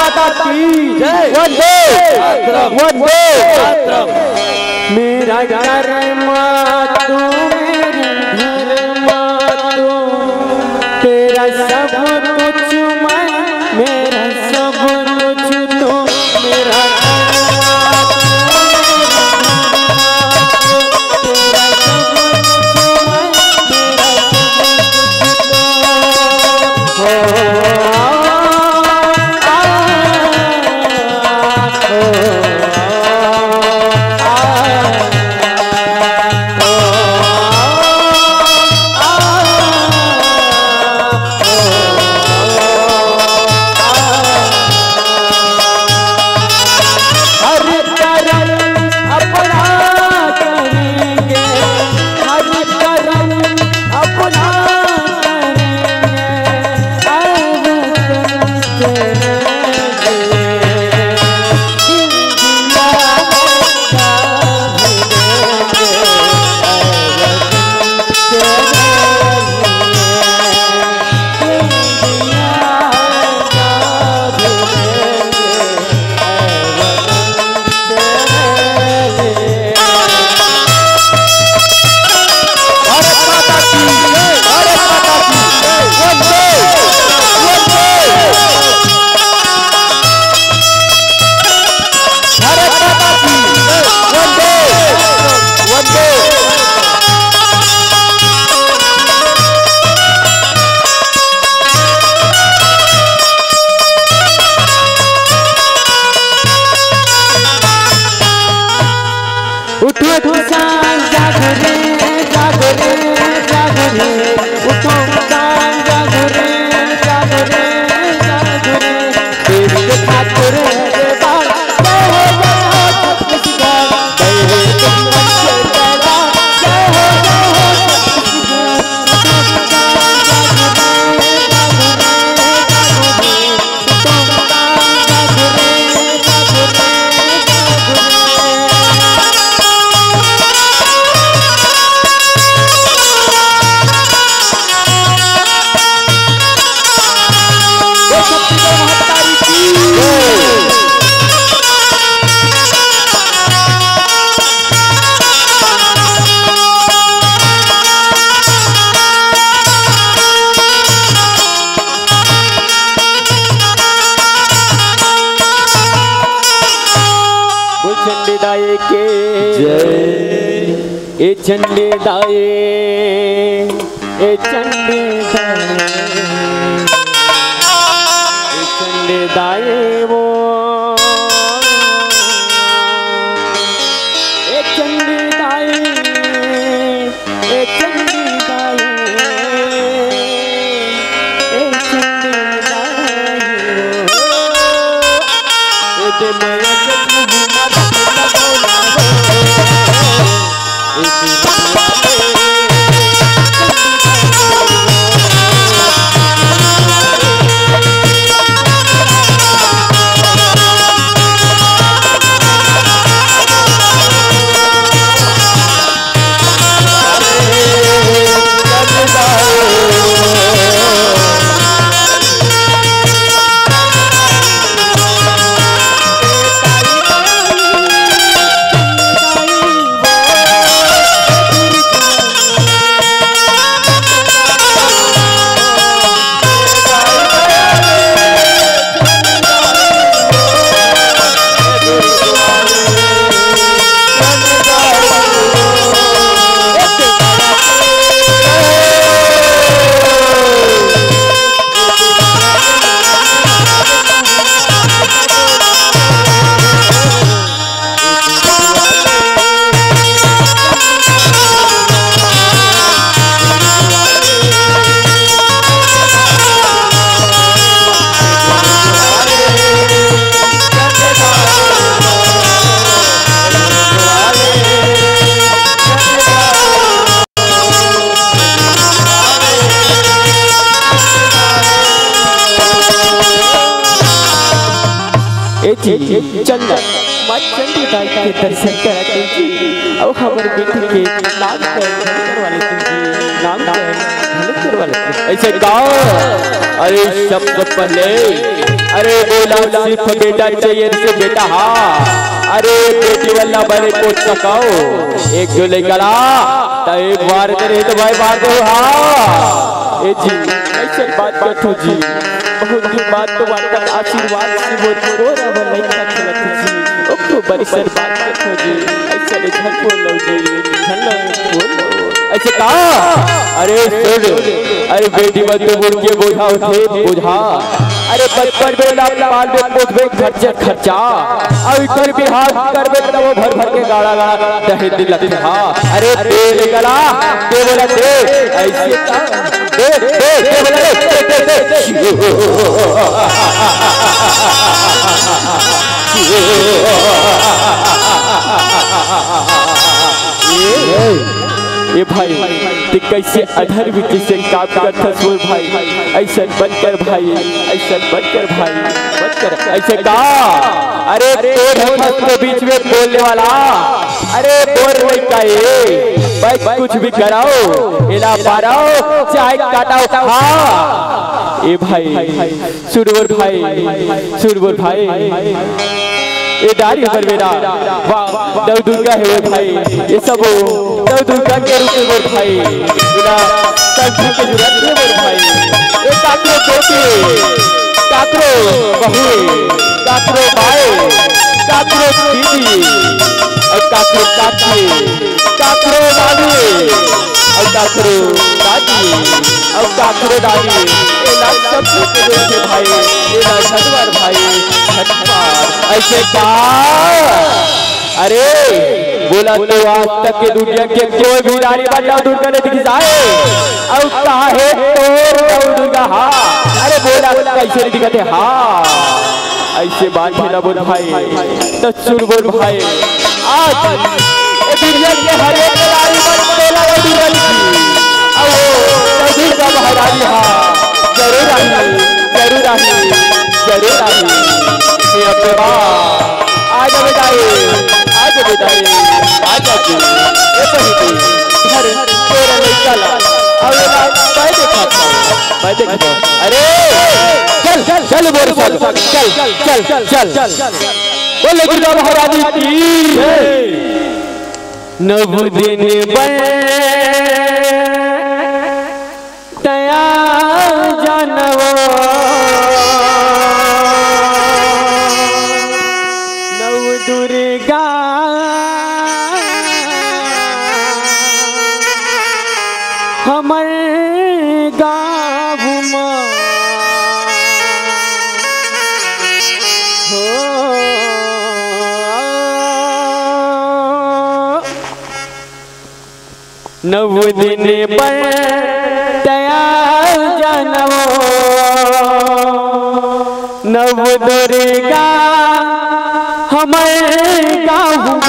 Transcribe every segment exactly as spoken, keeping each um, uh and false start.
माता की जय। वंदे मातरम। वंदे मातरम। मेरा कर्मा तू, मेरा धर्मा तू, तेरा सब कुछ मैं, मेरा सब कुछ तू, मेरा कर्मा तू, तेरा सब कुछ मैं, तेरा सब कुछ तू। हर कर्म अपना करेंगे, हर कर्म अपना करेंगे, अब तुमसे भारत माता की जय, भारत माता की जय, वंदे, वंदे। भारत माता की जय, वंदे, वंदे। उठो, उठो, सांझ जागो रे, जागो रे, जागो रे। उठो, सांझ जागो रे, जागो रे, जागो रे। देश के ठाकुर के बाल, जय हो, जय हो, छत्तीसगढ़। जय हो, जय हो, छत्तीसगढ़। जय हो, जय हो, छत्तीसगढ़। बोल चंडी दाई के जय। ए चंडी दाई, ए चंडी दाई, ए चंडी दाई वो, ए चंडी दाई, ए चंडी दाई, ए चंडी दाई वो। ए दे मया के तू मत लगो ना हो। ए जी, चंदा, माँ चंडी दाई के दर्शन करा दे जी। अब हमर बेटी के नामकरण करवा लेते जी, नामकरण करवा लेते। ऐसे गाओ, अरे सबसे पहले अरे बोला सिर्फ बेटा चाहिए से बेटा, हाँ। अरे बेटी वाला बने को चकाओ, एक जो लइका ला, त एक बार दे रहे तो भाई बार दे, हाँ। ए जी, ऐसे बात कर तू जी, बहुत ही बात तो बात कर, आशीर्वाद से वो तोरा वो लइका खिलत जी, ओकरो बड़ी सर बात कर तू जी, ऐसे ले झन बोलो जी, झन बोलो। ऐसे का? अरे सुन, अरे बेटी मत तो बुढ़ के बोझा उठे, बोझा। अरे बचपन में ना पाल में पोसबे खर्चे खर्चा। अब इधर बिहार करबे तब वो भर भर के गाड़ा गाड़ा दहेज दिलत है। हाँ, अरे दे ले गला, दे बोला दे। ऐसे का? दे, दे, दे बोला दे, दे, दे, दे। ए भाई, ते कैसे अधर्म के से काम करथस मोर भाई? ऐसन बंद कर भाई, ऐसन बंद कर भाई, बंद कर। ऐसे का? अरे तोर हमर के बीच में बोलने वाला, अरे बोल नहीं का ए, भाई कुछ भी कराओ, इला पाराओ, चाहे काटाओ, हाँ। ए भाई, सुन मोर भाई, सुन मोर भाई। ए डारी बर मेरा, वाह, नव दुर्गा हे मोर भाई। ये सब नव दुर्गा के रूप में मोर भाई। बिना तब के जरूरत है मोर भाई। ए काकरो बेटी, काकरो बहू, काकरो माए, काकरो दीदी, और काकरो काकी, काकरो मामी, और काकरो दादी, और काकरो दादी, एला सब के देखे भाई, एला झटवार भाई, झटवार। ऐसे का? अरे, बोला तो आज तक के दुनिया के कोई भी नारी बन जाओ दुर्गा ने दिखी जाए। और काहे तोर नव दुर्गा, हाँ। अरे बोला कैसे नहीं दिखते, हाँ। ऐसे बात है ना बोल भाई। तो सुन बोल भाई, आज ए दुनिया के हर एक नारी मन बोला रे दुल्हन की। अब वो दुर्गा महारानी हा, जरूर आई, जरूर आई, जरूर आई। हे अम्बे माँ, आ जा बेटा रे, आ जा बेटा रे, आ जा तू। ए बहिनी, घर तोरा लइका ला। अब ये बात मैं देखा था, मैं देखा था। अरे, चल, चल, चल, बोल, चल, चल, चल, चल, चल। बोले दुर्गा महारानी की जय। नव दिन बन तया जानव नव दुर्गा हमर गाँव म हो। नव दिन बर तया जानव नव दुर्गा हमर गाँव म।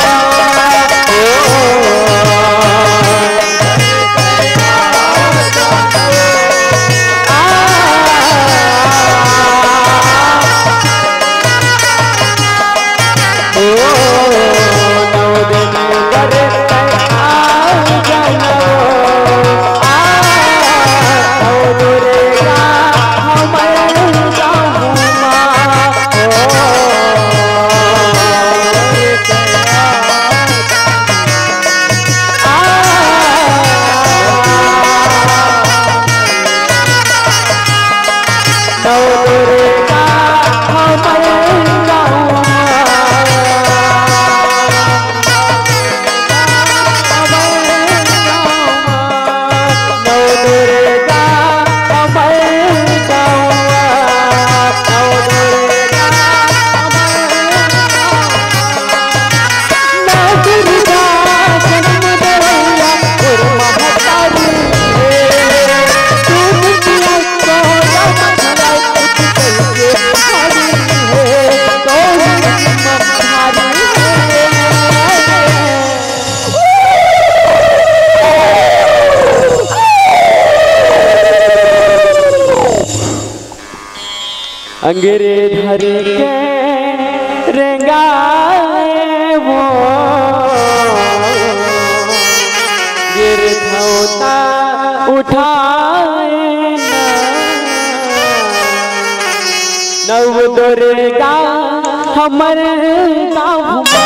अंगरे धर के रेंगाए वो गिर धौता उठाए ना। नव दुर्गा हमर गाँव मा।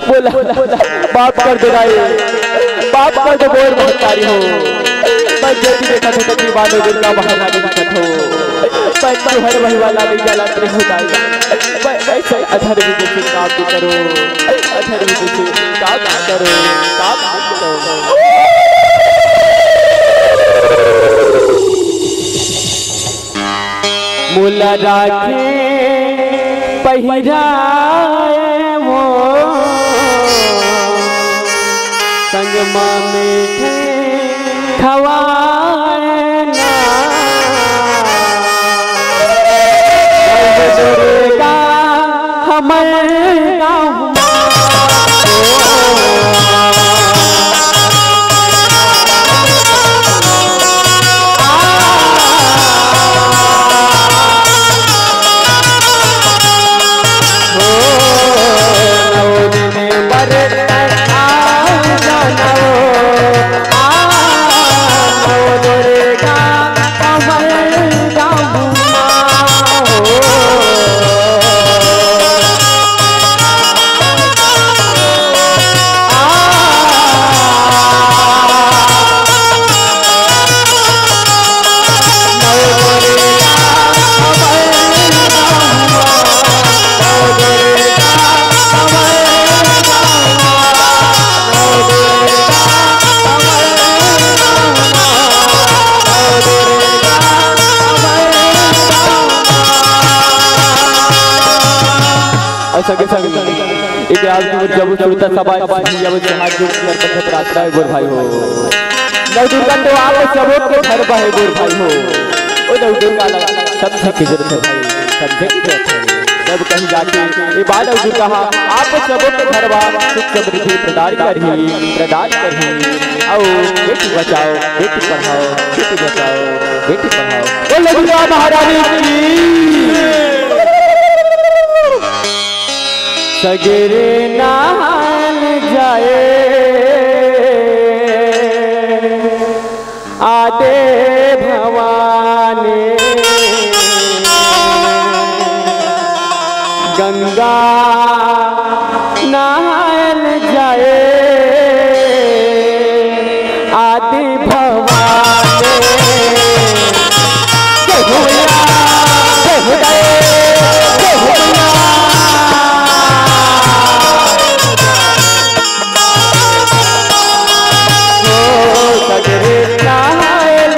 बोला, बोला, माफ कर दो दाई, माफ कर दो मोर महतारी हो। मैं जेती देखत हों तेती मानो दुर्गा महारानी दिखत हो। मैं तुहर महिमा ला नइ जानत रहेंव दाई। मैं ऐसे अधर्म जइसे काम नइ करों, अधर्म जइसे काम नइ करों, काम नइ करों। मोला राखे पहिराए वो, संग मा मीठे खवाए ना। नव दुर्गा हमर गाँव अउ संगे संग इतिहास के जब सुरता सभा जी अब हाथ जोड़ कर प्रार्थना हे मोर भाई हो। नव दुर्गा तो आप सबो के घर बा हे मोर भाई हो। ओ नव दुर्गा ला समझे के जरूरत हे भाई, समझे के जरूरत हे। जब कहीं जाके ये बात नव दुर्गा हा आप सबो के घर बा, सुख समृद्धि प्रदान करही, प्रदान करही। अउ बेटी बचाओ, बेटी पढ़ाओ, बेटी बचाओ, बेटी पढ़ाओ। बोलो दुर्गा महारानी की। सगरे नहान जाए आदे भवानी, गंगा नहान जाए आदि भवानी। जय हो मैया, जय हो दाई, जय हो मैया। ओ सगरे नहान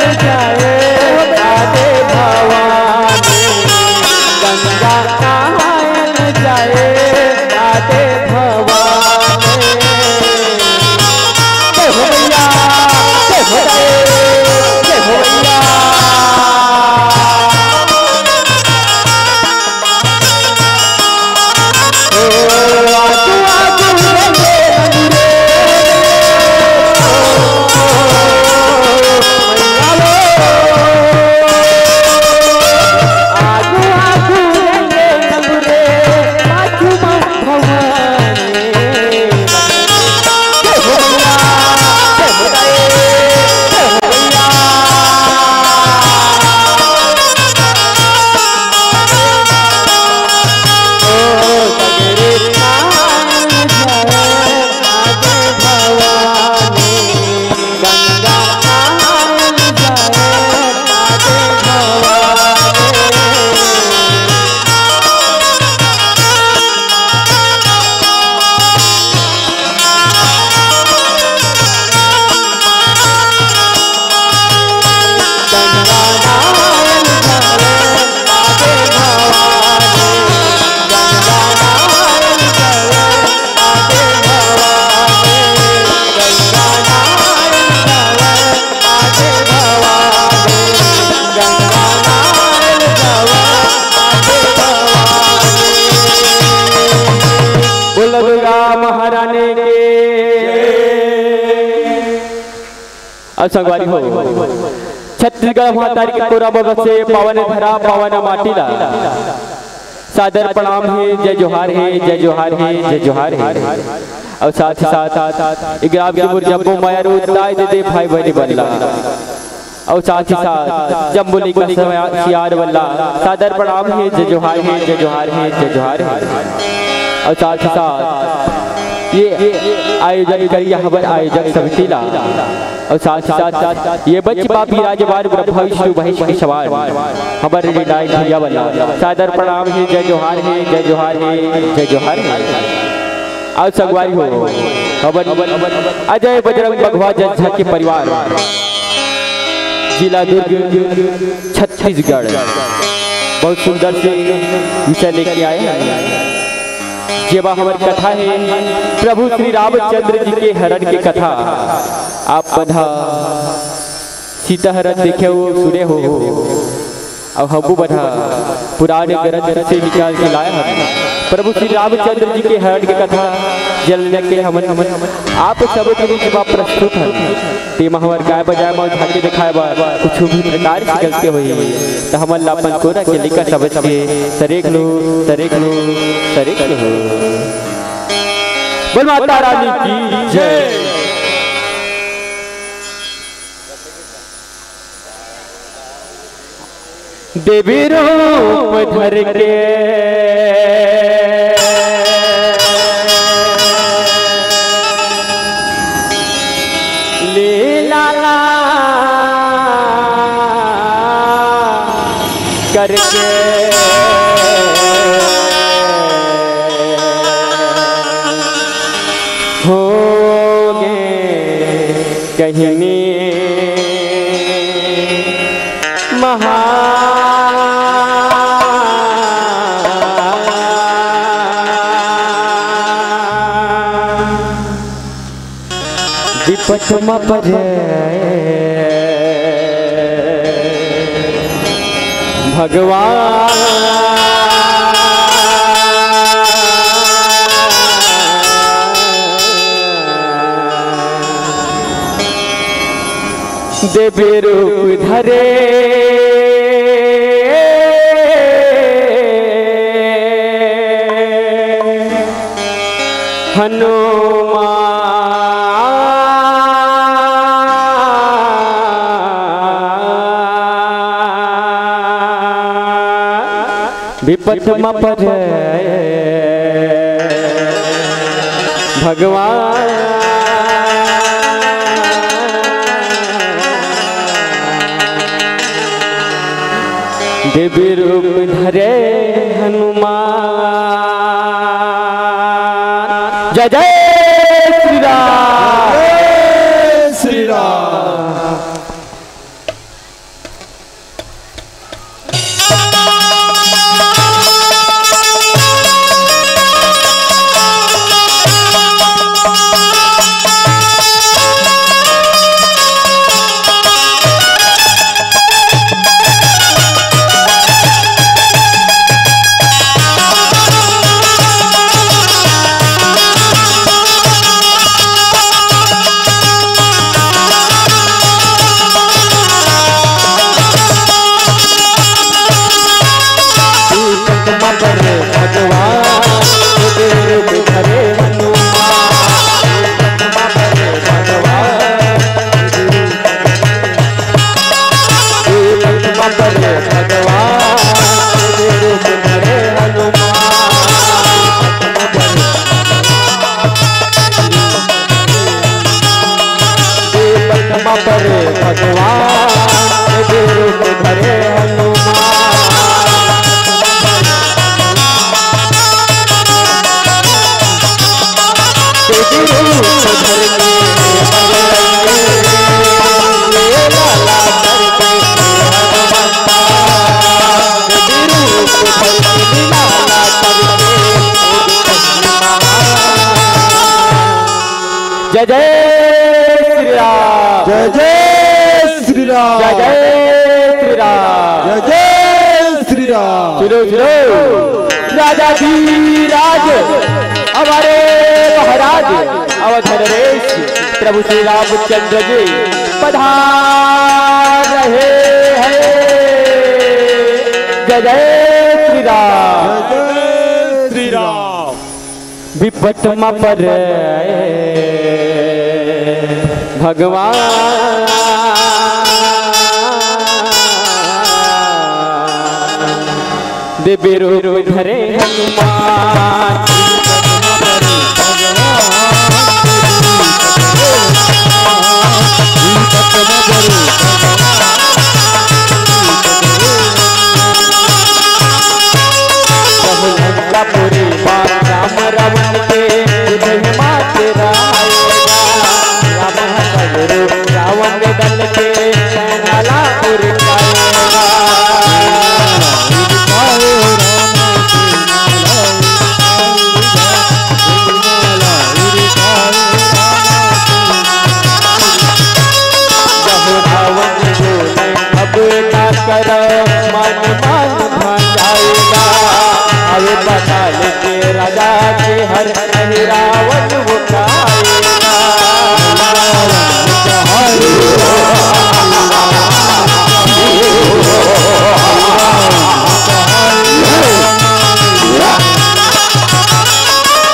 बोलो दुर्गा महारानी की। अउ संगवारी हो, छत्तीसगढ़ महतारी के कोरा बगत से पावन धरा, पावन माटी ला सादर प्रणाम हे, जय जोहार हे, जय जोहार हे, जय जोहार हे। अउ साथ ही साथ, साथ, साथ, ए ग्राम के मोर जम्मो मया रूप दाई दीदी भाई बहिनी मन ला, अउ साथ ही साथ जम्मो लइका सियान मन ला सादर प्रणाम हे, जय जोहार हे, जय जोहार हे, जय जोहार हे। अउ साथ ही साथ ये आयोजन करिया हमर आयोजक समिति ला, अउ साथ ही साथ ये मंच मा विराजमान ब्रह्मा विष्णु महेश के समान हमर रिडाई भैया मन ला सादर प्रणाम हे, जय जोहार हे, जय जोहार हे, जय जोहार हे। अउ संगवारी हो, हमर अजय बजरंग बघवा जज्झा के परिवार, जिला दुर्ग, छत्तीसगढ़, बहुत सुंदर से विषय लेके आए हैं। जेमा हमर कथा हे प्रभु श्री रामचंद्र जी के हरण के कथा। आप मन ह सीता हरण देखे हो, सुने हो, अउ हमू मन ह पुराने ग्रंथ से निकाल के लाए हन। प्रभु श्री रामचंद्र जी के हरण के कथा जेला लेके हमन, हमन आप सब के बीच म प्रस्तुत हन। तेमा हमर गाय बजाए म, झांकी दिखाए बर कुछु भी प्रकार से गलती होही, त हमन ला अपन कोरा के लइका समझ के सरेक लो, सरेक लो, सरेक लो। बोल माता रानी की जय। देवी रूप धर के लीला करके होगे कहिनी महा विपत म परे भगवान। देवी रूप धरे हनुमान। विपत म परे भगवान। देवी रूप धरे हनुमान। जय जय श्री राम। जय श्री राम। जय जय श्री राम। जय जय श्री राम। जय जय श्री राम। जय जय श्री राम। सुनो सुनो, राजाधिराज हमारे महाराज अवध नरेश प्रभु श्री रामचंद्र जी पधार रहे हैं। जय जय श्री राम। जय जय श्री राम। विपत म परे भगवान, देबे रूप धरे हनुमान। बहुलंकापुरी बाप राम रावण के युद्ध में मात रहा है। रावण दल के सेना ला उरकाएगा। बहु रावण जो अब ना कर मन मन भंजाएगा। अब बदल के राजा के हर नहीं रावण वो खाएगा।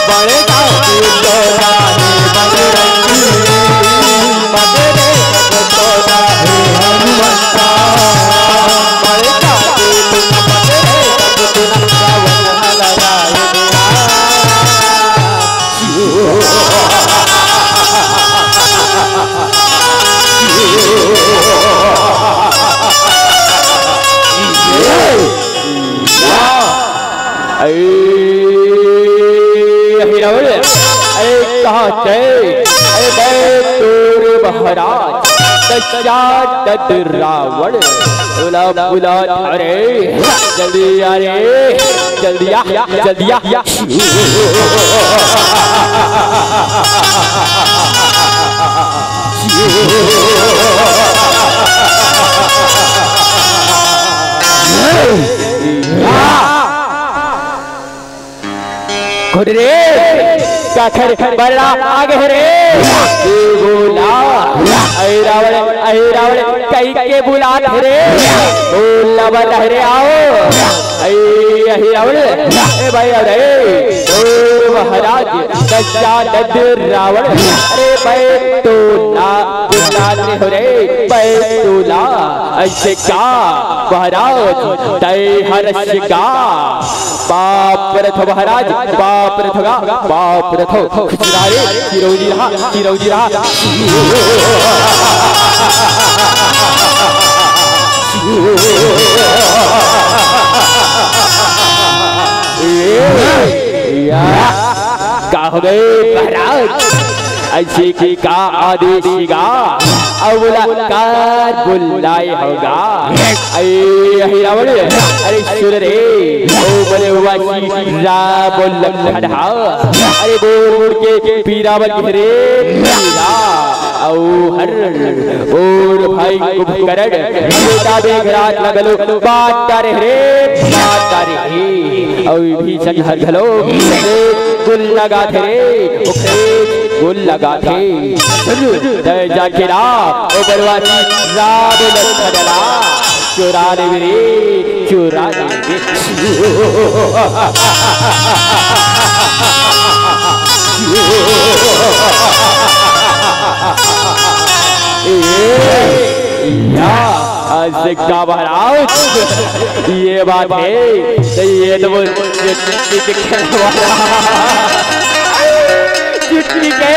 बड़े अरे, अरे, अरे, कहाँ गए? अरे, मैं तोरे महाराज, दशानन रावण, बुला, बुला, अरे, जल्दी आ रे, जल्दी आ, जल्दी आ। खुद रे, काखर बरला आगे रे, बोला, अहि रावण, अहि रावण, कई के बुलात रे, बोला बता रे, आओ। अहि, अहि रावण, ए भाई, अरे, ओ महाराज, दशानन रावण, अरे, बैतूला, बुलात हो रे, बैतूला, ऐसे का, महाराज, तय हर्ष का, बाप रथ महाराज, बाप रथ का, बाप रथ, खुचरा रे, चिरौरी रहा, चिरौरी रहा। या, का हो गए महाराज? ऐसे के का आदेश गा? अवला कार बुलाए होगा। अरे, अहि रावण, अरे सुन रे, ओ बलवासी राम लखन हा। अरे बोल बोल के पीरा बन रे पीरा। औ हर, और भाई कुंभकर्ण, बेटा मेघराज लगलो, बात तारे रे, बात तारे हे। औ विभीषण हर घलो, गुल लगा थे रे, ओकरे गुल लगा थे। तय जाके रा, ओ बलवासी राम लखन ला, चुरा ले रे, चुरा ले रे। ए, या, आज से का महाराज, ये बात है, तो ये तो वो चुटकी के खेलने वाला। चुटकी के।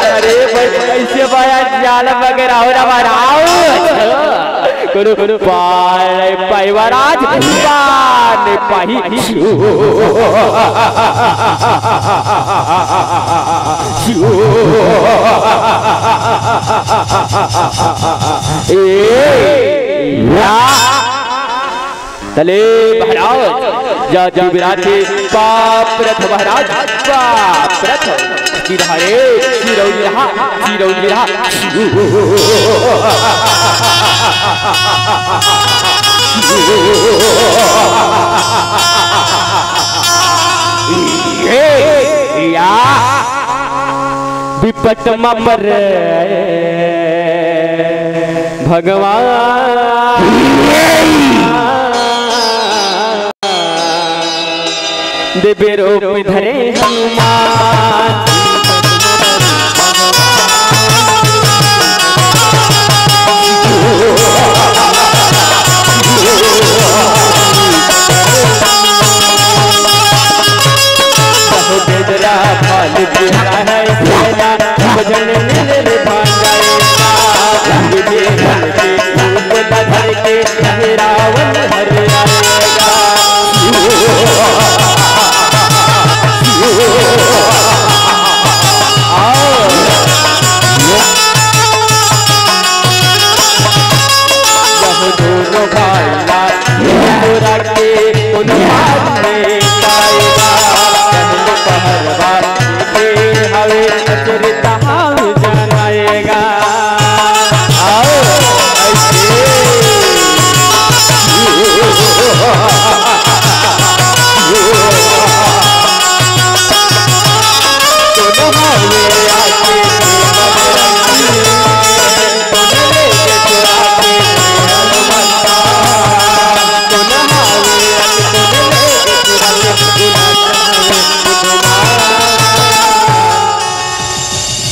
अरे भाई, कैसे बाया जाल वगैरह हो रहा महाराज? कोनो, कोनो पार नहीं पाई महाराज, पार नहीं पाई। ए, या। तले महाराज, या दिव्यराज के पाप रथ महाराज, पाप रथ। चिरहरे, चिरौरी रहा, चिरौरी रहा। ए, या। बिपट म पर भगवान देबे रूप धरे हनुमान।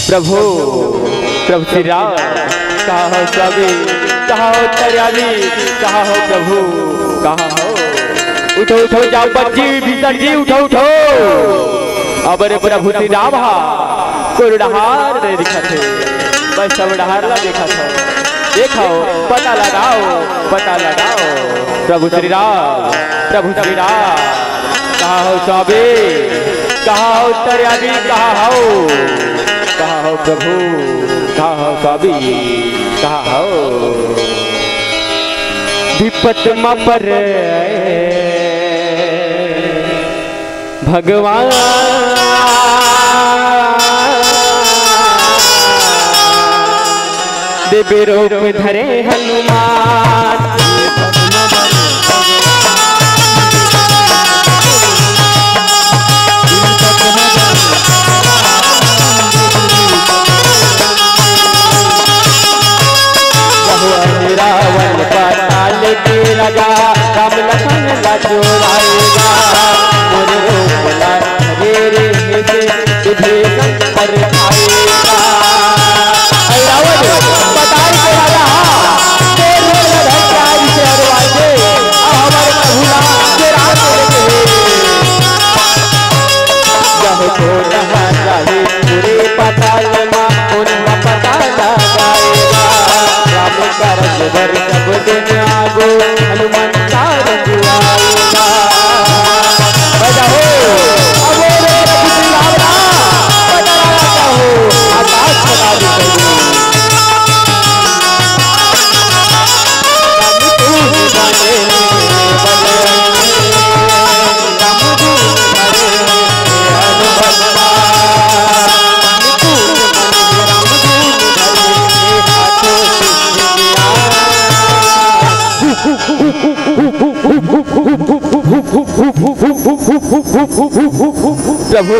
प्रभु, प्रभु श्री राम, कहाँ हो स्वामी, कहाँ हो अंतर्यामी, कहाँ हो प्रभु, कहाँ हो? उठो, उठो, जाम्बवत जी, भीषण जी, उठो, उठो। अब रे प्रभु श्री राम हा, कोन डहार नइ दिखत हे, बस सब डहार ला देखत हो। देखो, पता लगाओ, पता लगाओ। प्रभु श्री राम, प्रभु श्री राम, कहाँ हो स्वामी, कहाँ हो अंतर्यामी, कहाँ हो, कहाँ हो प्रभु, कहाँ हो स्वामी, कहाँ हो? विपत म पर भगवान देबे रूप धरे हनुमान। रावण पाताल के राजा राम लखन ला चोराएगा। मोर रूप ला रे रे हे से तुझे संकर खाएगा। अरे रावण, बताई के राजा, हाँ, तेरे में धन का इसे अरवाजे, अब हमारे प्रभु राम के राम को लेके हे। यह तो कहा जाए पूरे पाताल मा, उनका पता लगाएगा। राम का रंग बर सब दुनिया को हनुमान का रंग आएगा। बजाओ, अब वो रे रघुपति राम राम, बजा रहा हो, आकाश बना दे प्रभु। प्रभु,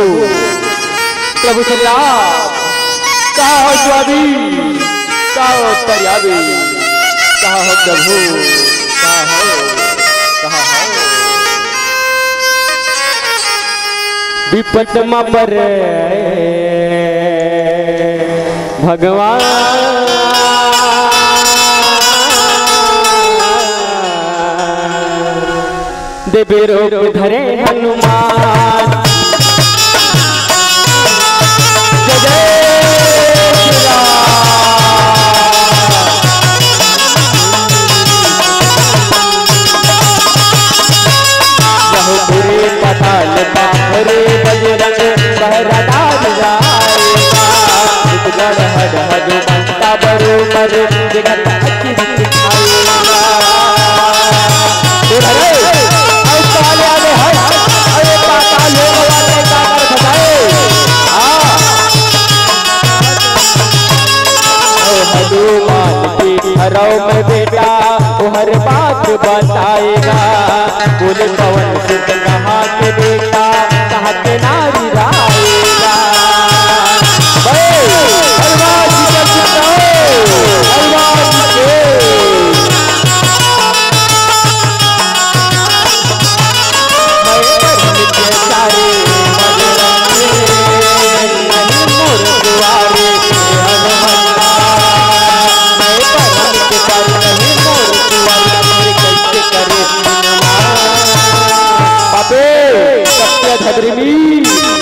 प्रभु श्री राम, कहाँ हो स्वामी, कहाँ हो अंतर्यामी, कहाँ हो प्रभु, कहाँ हो, कहाँ हो? विपत म पर भगवान देबे रूप धरे हनुमान। जय जय श्री राम। बहुपुरी पठान पाखरे बजरंग पहरादार जाए। पर देखत अखिन दिखाएगा। ए भाई, अरे, अरे, काले आले है, अरे, पाता लोग वाले का कर खटाए। हाँ। ओ हनुमान के घरों में बेटा, वो हर बात बताएगा। बोले पवन सुत कहाँ के बेटा, कहाँ के नारी रायेगा। भाई, हनुमान जी का चित्ता हो, हनुमान जी के। मैं परम के सारे बजरंग, नहीं मोर दुआरे हनुमान। मैं परम के सारे नहीं मोर दुआरे, कैसे करे हनुमान। बापे, सत्य धर्मी,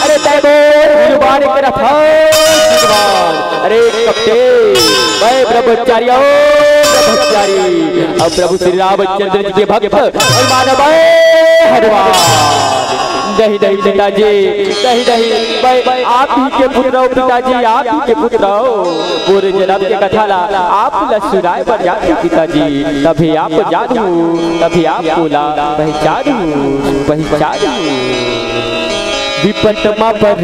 अरे तय बोल, भगवान के रथ, भगवान। अरे कपटे, मैं ब्रह्मचारी, ओ ब्रह्मचारी, अब प्रभु श्री रामचंद्र जी के भक्त और मानव है हनुमान। नहीं, नहीं, पिताजी, नहीं, नहीं, मैं आप ही के पुत्र हूँ, पिताजी, आप ही के पुत्र हूँ। पूरे जन्म के कथा ला आप ला सुनाए बर जात हूँ, पिताजी, तभी आप जानू, तभी आप बोला, पहचानू, पहचानू। विपत मा पर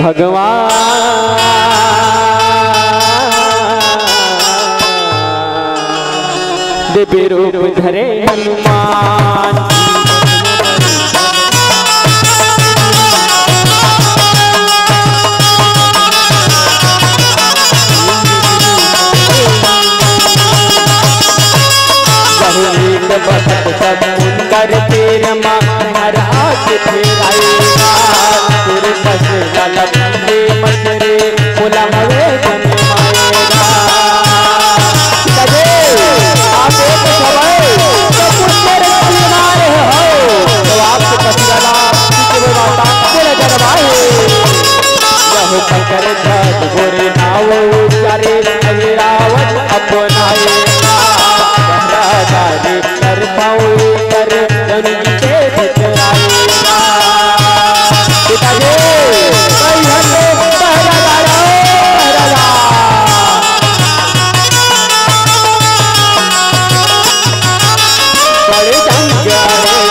भगवान देवे रूप धरे हनुमान। बहुरीत बखत सब मुंदर तीर मा, हर हाथ फेराएगा। तुरपस गलम दे मछरे, मुला हवे जन्माएगा। कहे, आप एक समय समुंदर में बीमार हो, तो आपके पतिवाला आपकी केवल माता बोला जन्माए। यह पकड़ धर गोरे नाव उचारे, नहीं रावण अपनाएगा। पहरादारी कर पाऊं कर रंग के भितराएगा। पिताजी, भाई हम लोग पहरादार हो, पहरादार। बड़े जंगल में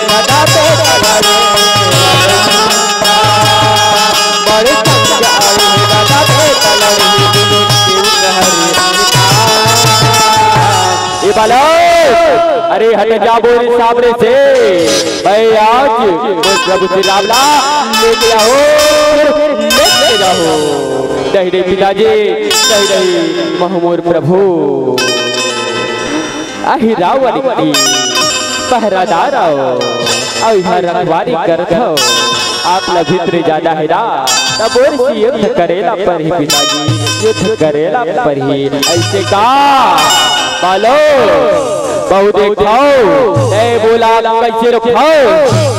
बजाते कलर, बड़े जंगल में बजाते कलर, ए बालक, अरे हट जा बोल सामने से। भाई आज प्रभु श्री राम ला लेके आओ, लेके जाओ। नहीं, नहीं पिताजी, नहीं, नहीं, महमूर प्रभु। आही रावण के पहरादार हो, अउ इहाँ रखवारी करत हो। आप ला भीतरे जाना हे ना, तब ओर से युद्ध करेला परही पिताजी, युद्ध करेला परही। ऐसे का बालो, बहु देखो, ए बोला कैसे रखो,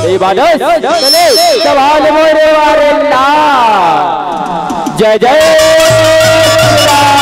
ए बालो, चले, सवाल मोरे वारे ला। जय जय श्री राम।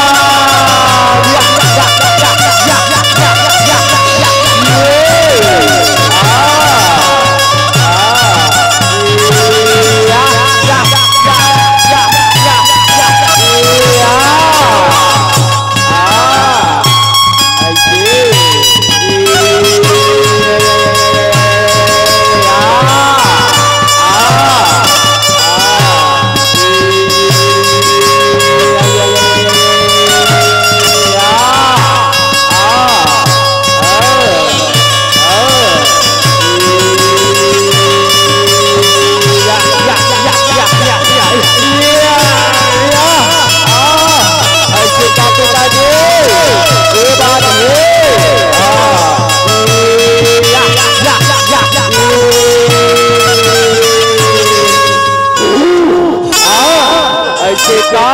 ऐसे का?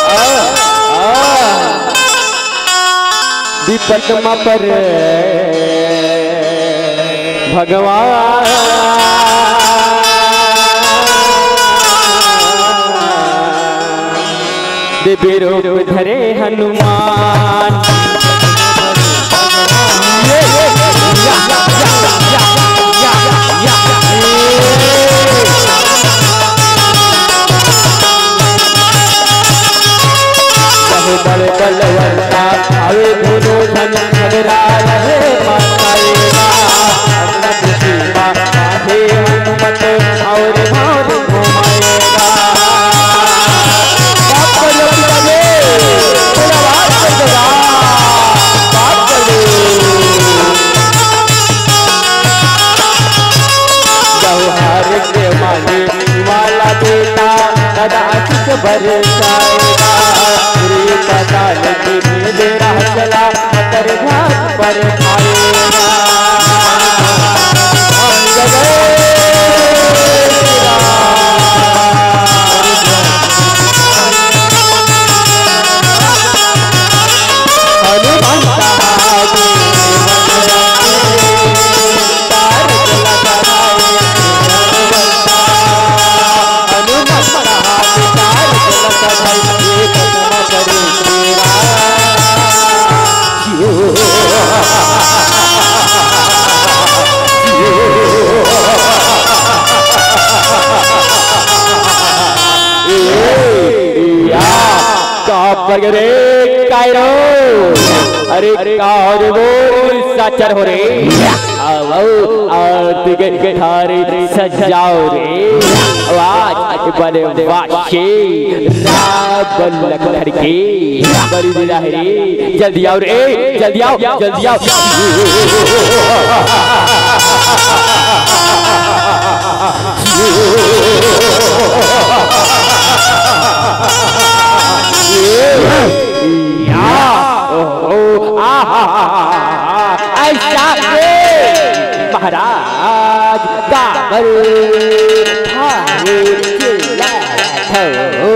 आ, आ। विपत म पर भगवान, दिव्य रूप धरे हनुमान। वाला बेटा सदा सुख बरसाएगा। रे पताल के मेरे राह चला, मकर घाट पर आएगा। जय जय श्री राम। हनुमंत हाथे का प्रगरे कायरो? अरे का हो रे वो साचर हो रे? आओ, आओ, आरती के थारी सजाओ रे। आज बने वाशी राम लखन के बलि दे रहे रे। जल्दी आओ रे, जल्दी आओ, जल्दी आओ। या, ओहो, आहा, ऐसा रे महाराज काबर थारे चिल्ला थो,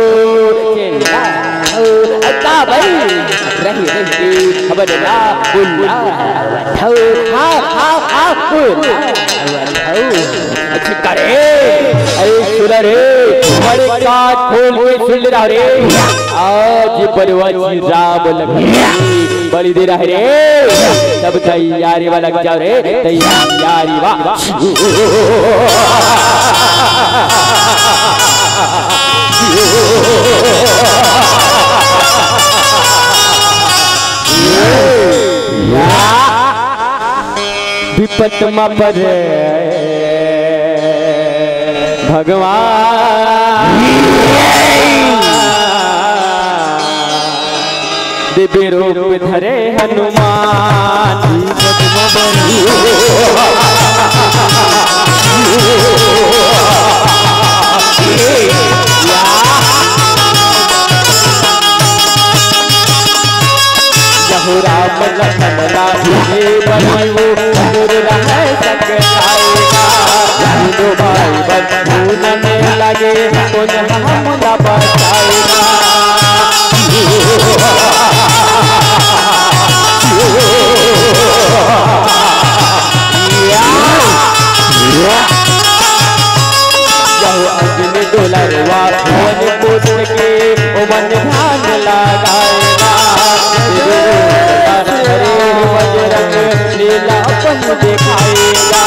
चिल्ला थो, काबर रही रही हमर ला बुला थो, हा, हा, हा, बुला थो। अच्छा करे, अरे सुन रे, बड़े कान खोल के सुन ले रहा रे। आज बनवासी राम लखन बलि दे रहा रे। सब तैयारी वाला लग जाओ रे, तैयारी वाला। विपत म परे भगवान, दिव्य रूप धरे हनुमान। जहु राम लखन लागे बनऊ, दूर रहै सक जाएगा। हिंदू भाई बंधु न लगे, कौन हमला बचाएगा? जहु अंजनी दुलरवा वन पुत्र के, ओ मन ध्यान लगाएगा। हरे बजरंग लीला अपन दिखाएगा।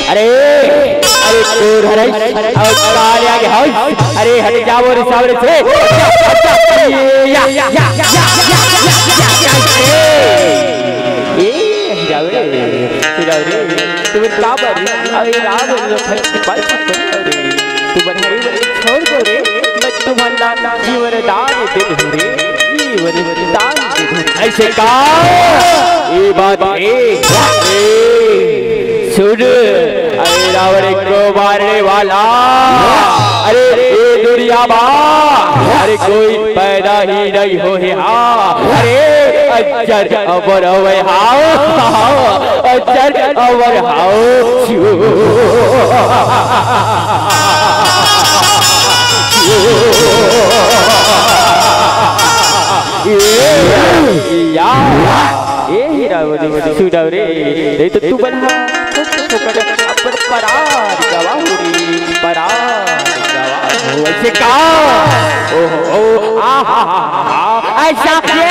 अरे, अरे, तोर हरई, अउ काले आगे हई। अरे, हट जाओ रे सावरे से। या, या, या, ए, जाओ रे, जाओ रे। तुम का बर, अरे, राम रे, भाई, बात सुन रे। तुम हरी छोड़ दो रे, मैं तुम्हारा जीवन दान दे दूं रे, जीवन दान दे दूं। ऐसे का? ये बात है। ए, सुन, अरे रावण को मारने वाला, अरे ये दुनिया मा, अरे कोई पैदा ही नहीं हो है। हाँ, अरे अजर अमर होवे। हाँ, अजर अमर हाओ। या, ए हीरा, सुनव रे, नहीं तो तू बना अपन परार गवा हो रे, परार गवा हो। ऐसे का? ओहो, ओ, आ, हा, हा, हा, हा, ऐसा के?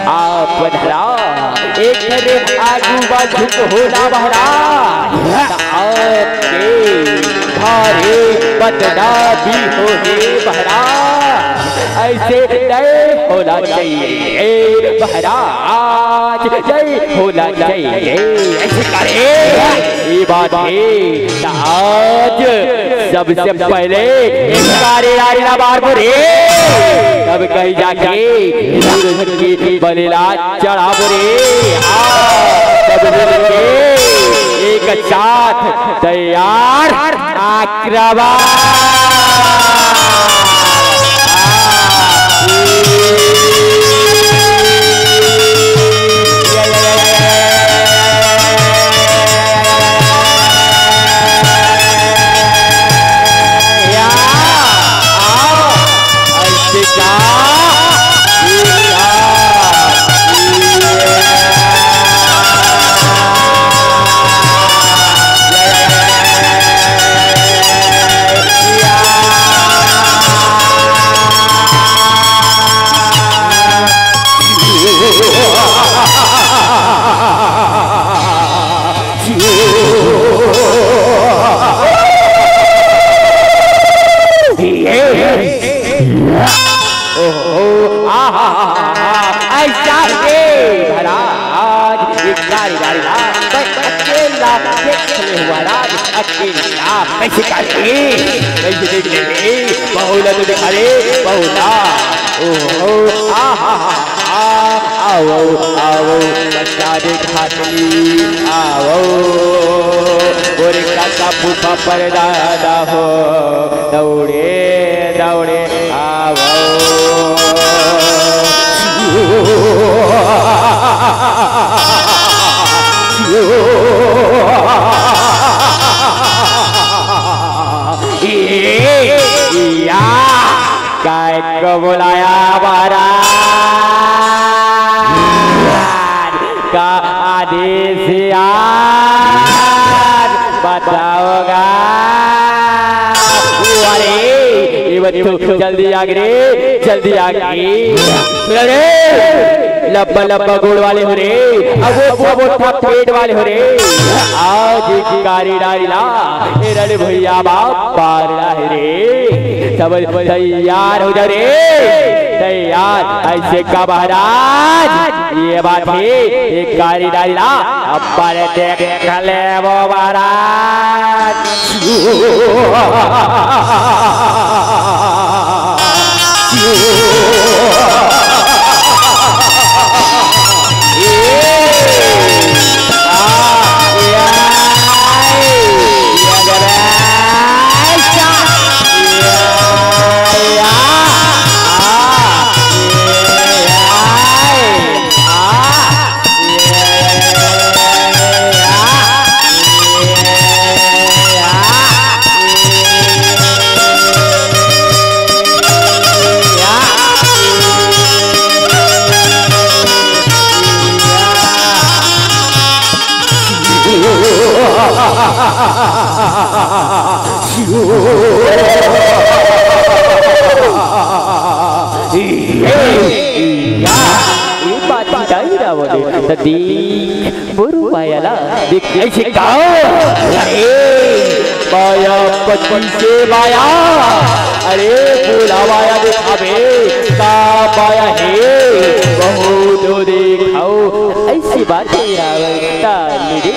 आप पधरा, एक रे, आ, चुप हो ना बहरा, आपके भारी बदनामी हो हे बहरा। ऐसे नहीं होना चाहिए बहरा, आज नहीं होना चाहिए। ऐसे करे ये बात है, आज सबसे पहले कारी नारी ला मारबो रे, तब कहीं जाके सूरज के बलिला चढ़ाबो रे। आओ, सब मिलके एक साथ तैयार आक्रमण। ओहो, आहा, ऐसा के महाराज, एक गाड़ी, गाड़ी ला, मैं अकेला देख ले हुआ राज, अकेला कैसे करे, कैसे देख ले, बहुला तो दिखा रे, बहुला। ओहो, आहा, आ, आओ, आओ, बच्चा रे घाटली, आओ, गोरे काका फूफा परदादा हो, दौड़े, दौड़े, आओ। ए, या। काय को बुलाया महाराज का आदेश आज बताओगा। अरे ये बच्चों जल्दी आगे रे, जल्दी आगे। अरे लंबा लंबा गोड़ वाले हो रे, अब वो मोटा पेट वाले हो रे। आज एक कारी डारी ला, ए रण भैया बाप पार ला है रे। सब तैयार हो जा रे, तैयार। ऐसे का महाराज, ये बात है, एक कारी डारी ला, अब पर देख ले वो महाराज। ए बात बताई रावण, त देख, बुरु पायला, देख, ऐसे का? अरे, पाया पच्चीस से पाया। अरे, बोला पाया देखाबे, का पाया है? बहुत देखाओ। ऐसी बात है रावण, ताली दे।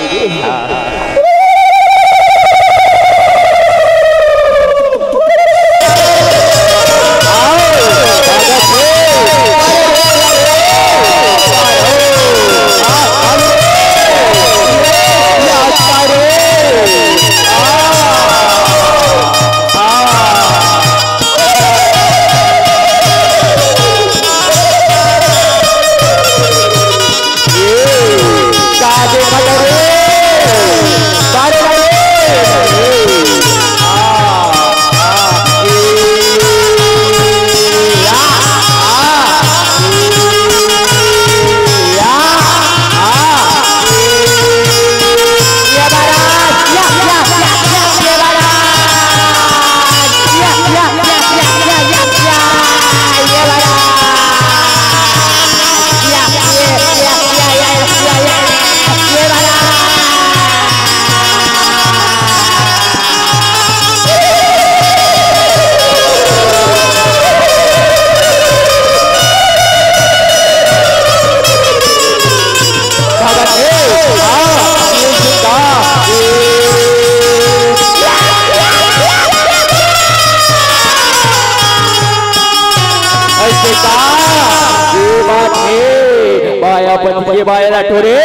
या पति के बाय ला टोरे,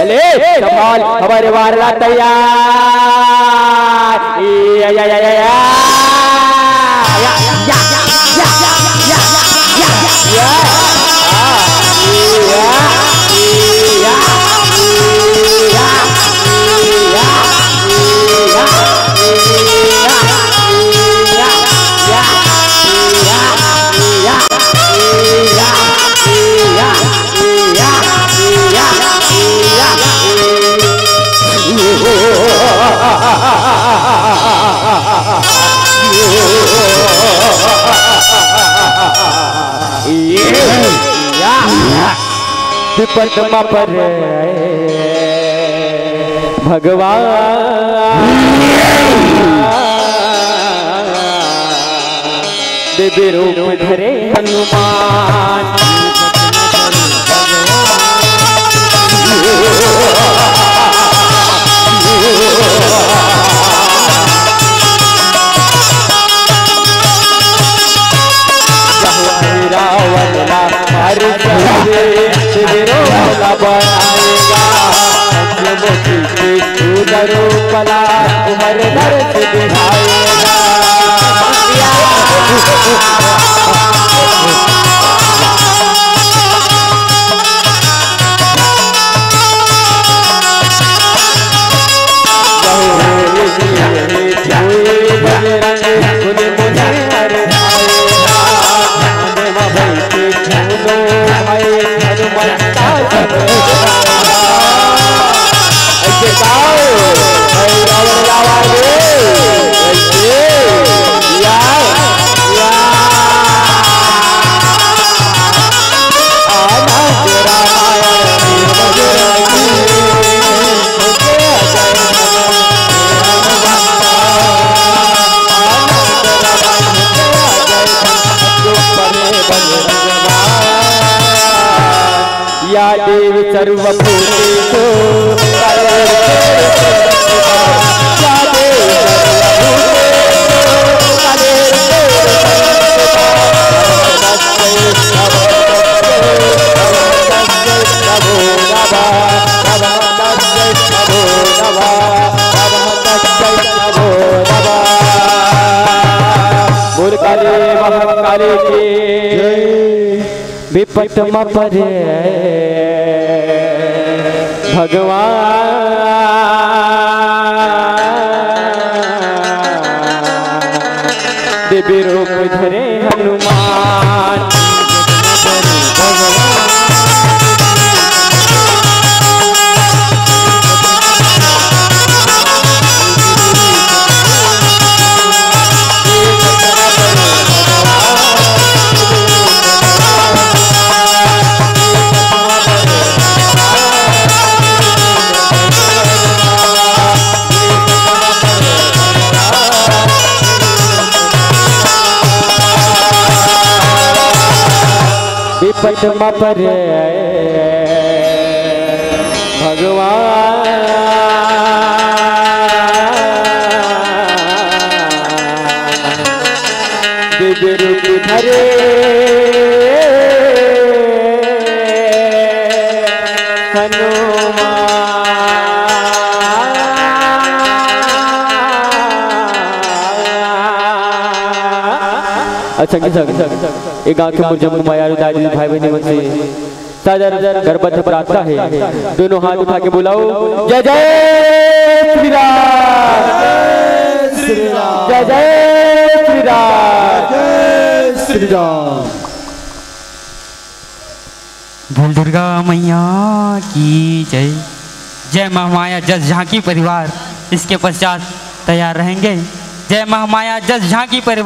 ले, संभाल, हमारे वार ला तैयार। या, या, या, या, या। विपत म परे भगवान, देवी रूप धरे हनुमान। रावण ला हर चंद्र तेरो भला बनाएगा। पंचमुखी के उदरो पला हर दर्द दिखाएगा। या देवी सर्वभूतेषु या देवी सर्वभूतेषु बोल काली महाकाली की। विपत म परे भगवान, देवी रूप धरे हनुमान। विपत म परे भगवान, दिव्य रूप धरे हनुमान। अच्छा, संगी संग, ये गांव के मुरझम मायारू दाई दीदी भाई बहनी मन से सादर गरबा प्रार्थना हे। दोनों हाथ उठा के बुलाओ, जय जय श्री राम, जय जय श्री राम, जय श्री राम। बोल दुर्गा मैया की जय। जय महामाया जस झांकी परिवार इसके पश्चात तैयार रहेंगे। जय महामाया जस झांकी परिवार।